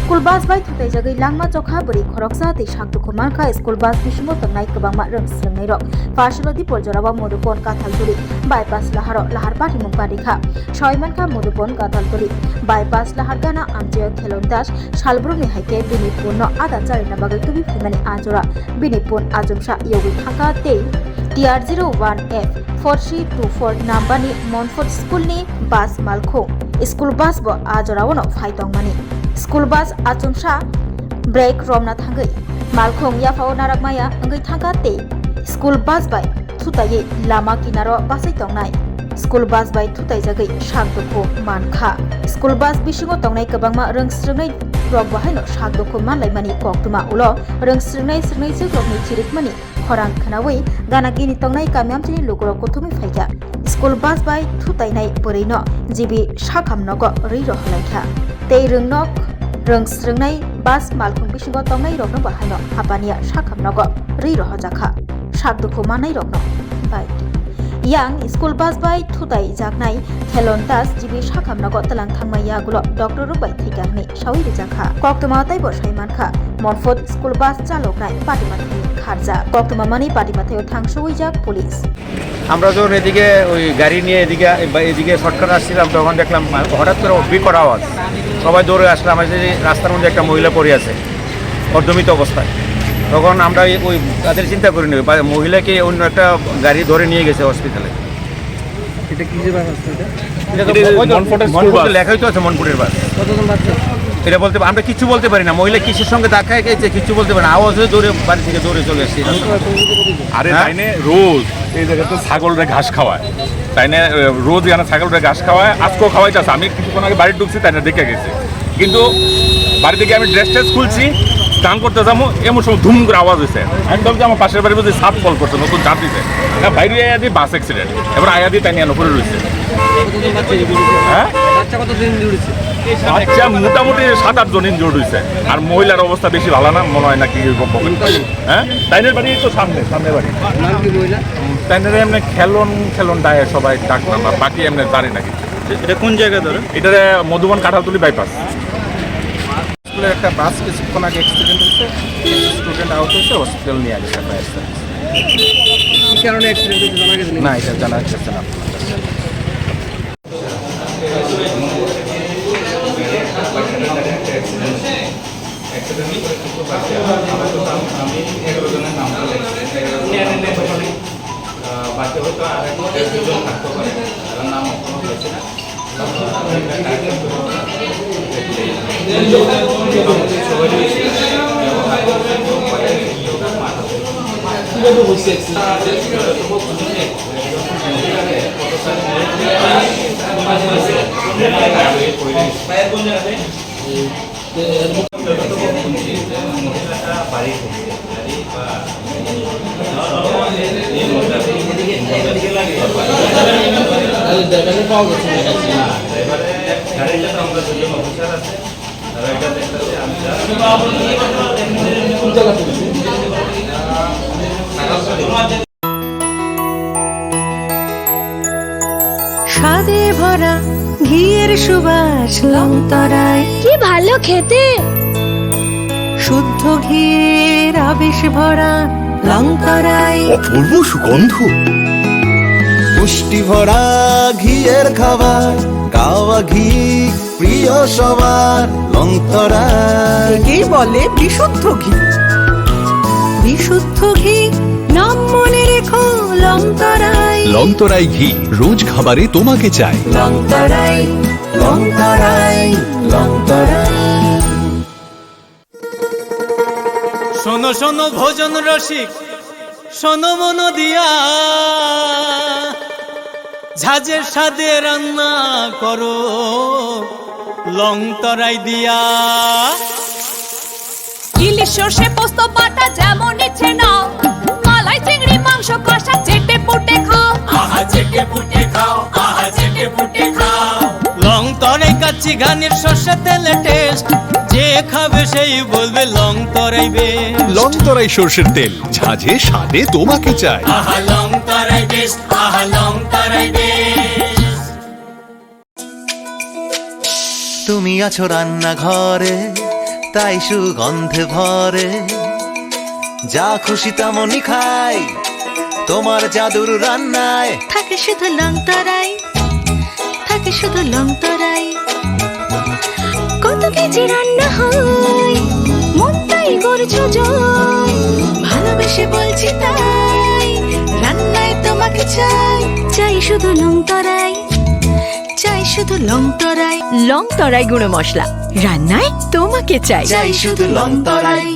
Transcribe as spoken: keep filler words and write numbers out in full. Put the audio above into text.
School bus bai thutaijagwi langma chokha bwrwi khoroksa tei sak dukhu mankha school bus bisingo tongnai kwbangma rwng swrwngnairok. Pharsalo Dipol jorao Modupon Kathaltuli bypass laharo lahar patimung barikha. Sawi mankha Modupon Kathaltuli bypass lahar gana amchaio Khelon Das salbrumni hai khe bini punno ada charina bagwi tubi phaimani a jora. Bini pun achomsa yogwi thangkha tei T R zero one F four three two four number ni Monfort school ni bus malkhung. School bus bo a jorao no phai tongmani. School bus achomsa brake romna thangwi malkhung yaphao narakmaya wngwi thangkha tei school bus bai thutaiwi lama kinaro bachai tongnai. School bus bai thutaijagwi sak dukhu mankha. School bus bisingo tongnai kwbangma rwng swrwngnai rok bo haino sak dukhu manlaimani koktwma ulo rwng swrwngnai swrwngnaijwk rokni chirikmani khorang khwnawi gana gini tongnai kami amchaini lukurok kuthumwi phaikha. School bus bai thutainai bwrwino G B sakham nogo rwi rohorlaikha. Tei rwngnok rwng swrwngnai bus malkhung bisingo tongnai rokno bo haino hapaniya sakham nogo rwi rohojakha. Sak dukhu manai rokno bai. Yang school bus bai thutai jaknai Khelon Das G B sakham nogo tlang thangma yagulo doctor rok bai thika hwnwi sawi rijakha. Koktwma tei bo sai mankha, Monfort school bus chaloknai patima thani kharjak. Koktwma mani patima thaio thangsuwijak police. আমরা যখন এদিকে ওই গাড়ি নিয়ে এদিকে, এদিকে শর্টকাট আসছিলাম, তখন দেখলাম হঠাৎ করে বিকট আওয়াজ, সবাই দৌড়ে আসলাম, এসে রাস্তার মধ্যে একটা মহিলা পড়ে আছে অর্ধমৃত অবস্থায়। তখন আমরা এই, ওই তাদের চিন্তা করিনি, বা মহিলাকে অন্য একটা গাড়ি ধরে নিয়ে গেছে হসপিটালে। এটা কিসের বাস আসছে এটা? এটা তো এটা ওই তো মনফোর্টের স্কুল মনফোর্টে বাস। লেখাই তো আছে মনফোর্টের বাস। কতজন বাচ্চা? এটা বলতে, আমরা কিচ্ছু বলতে পারি না। মহিলা কিসের সঙ্গে ধাক্কা খেয়েছে কিচ্ছু বলতে পারি না। আওয়াজ হয়ে দৌড়ে বাড়ি থেকে দৌড়ে চলে এসেছি। আমি তো এখন বুঝতে পারি না। আরে হ্যাঁ? তাইনে রোজ এই জায়গাতে ছাগলরে ঘাস খাওয়ায়। তাইনে, আহ, রোজ এখানে ছাগলরে ঘাস খাওয়ায়। আজকেও খাওয়াইতেছে। আমি কিছুক্ষণ আগে বাড়ি ঢুকছি, তাইনে দেখে গেছি। কিন্তু বাড়ি থেকে আমি ড্রেস ট্রেস খুলছি, স্নান করতে যাবো, এমন সময় ধুম করে আওয়াজ হয়েছে। আমি ভাবছি আমার পাশের বাড়ি বুঝি সাপ ফল করছে, নতুন জাত দিছে। না, বাইরে আয়া দি বাস অ্যাক্সিডেন্ট। এবার আয়া দি তাই নিয়ে করে রয়েছে। কতজন বাচ্চা ইনজুর্ড হয়েছে? হ্যাঁ? বাচ্চা কতজন ইনজুর্ড হয়েছে? বাচ্চা মোটামুটি সাত আট জন ইনজুর্ড হয়েছে। আর মহিলার অবস্থা বেশি ভালো না, মনে হয় নাকি ওই বকবক। হ্যাঁ? তাইনের বাড়ি তো সামনে, সামনে বাড়ি। নাম কি মহিলা? তাইনের এমনি খেলন, খেলন ডায়ে সবাই ডাক নাম, আর বাকি এমনি জানি না কিছু। এটা কোন জায়গা ধরে? এটা মধুবন কাঁঠালতলি বাইপাস। স্কুলের একটা বাস কিছুক্ষণ আগে অ্যাক্সিডেন্ট হয়েছে, কিছু স্টুডেন্ট আহত হয়েছে, হসপিটাল নিয়ে গেছে ফায়ার সার্ভিস। কি কারণে অ্যাক্সিডেন্ট হয়েছে জানা গেছে নাকি? না, এটা জানা গেছে না। অ্যাক্সিডেন্ট হয়েছে, কিছু বাচ্চা, আমি এগারো জনের নাম লেখছি, এগারো জনের নাম লেখছি। আহ, বাকি হয়তো আর এক দুজন থাকতে পারে, তার নাম এখনো হয়েছে না। স্বাদে ভরা ঘিয়ের সুবাস লংতরাই। কি ভালো খেতে! শুদ্ধ ঘিয়ের আবেশ ভরা লংতরাই। অপূর্ব সুগন্ধ। পুষ্টি ভরা ঘিয়ের খাবার, গাওয়া ঘি প্রিয় সবার লংতরাই। একেই বলে বিশুদ্ধ ঘি। বিশুদ্ধ ঘি, নাম মনে রেখো লংতরাই। লংতরাই ঘি, রোজ খাবারে তোমাকে চাই। লংতরাই, লংতরাই, লংতরাই। শোনো শোনো ভোজন রসিক, শোনো মন দিয়া, ঝাঁঝের স্বাদে রান্না করো লং তরাই দিয়া। ইলিশ সর্ষে পোস্ত বাটা যেমন ইচ্ছে নাও, মালাই চিংড়ি মাংস কষা চেটে পুটে খাও। আহা চেটে পুটে খাও, আহা চেটে পুটে খাও। লং তরাই কাচ্চি ঘানির সর্ষে তেলে টেস্ট, যে খাবে সেই বলবে লং তরাই বেস্ট। লং তরাই সর্ষের তেল, ঝাঁঝে স্বাদে তোমাকে চাই। আহা লং তরাই বেস্ট, আহা লং তরাই বেস্ট। তুমি আছো রান্নাঘরে, তাই সুগন্ধে ভরে, যা খুশি তেমনই খাই। তোমার জাদুর রান্নায় থাকে শুধু লং তরাই, থাকে শুধু লং তরাই। কত কেজি রান্না হয়, মনটাই করছো জয়। ভালোবেসে বলছি তাই, রান্নায় তোমাকে চাই। চাই শুধু লং তরাই, চাই শুধু লং তরাই। লং তরাই গুঁড়ো মশলা, রান্নায় তোমাকে চাই। চাই শুধু লং তরাই।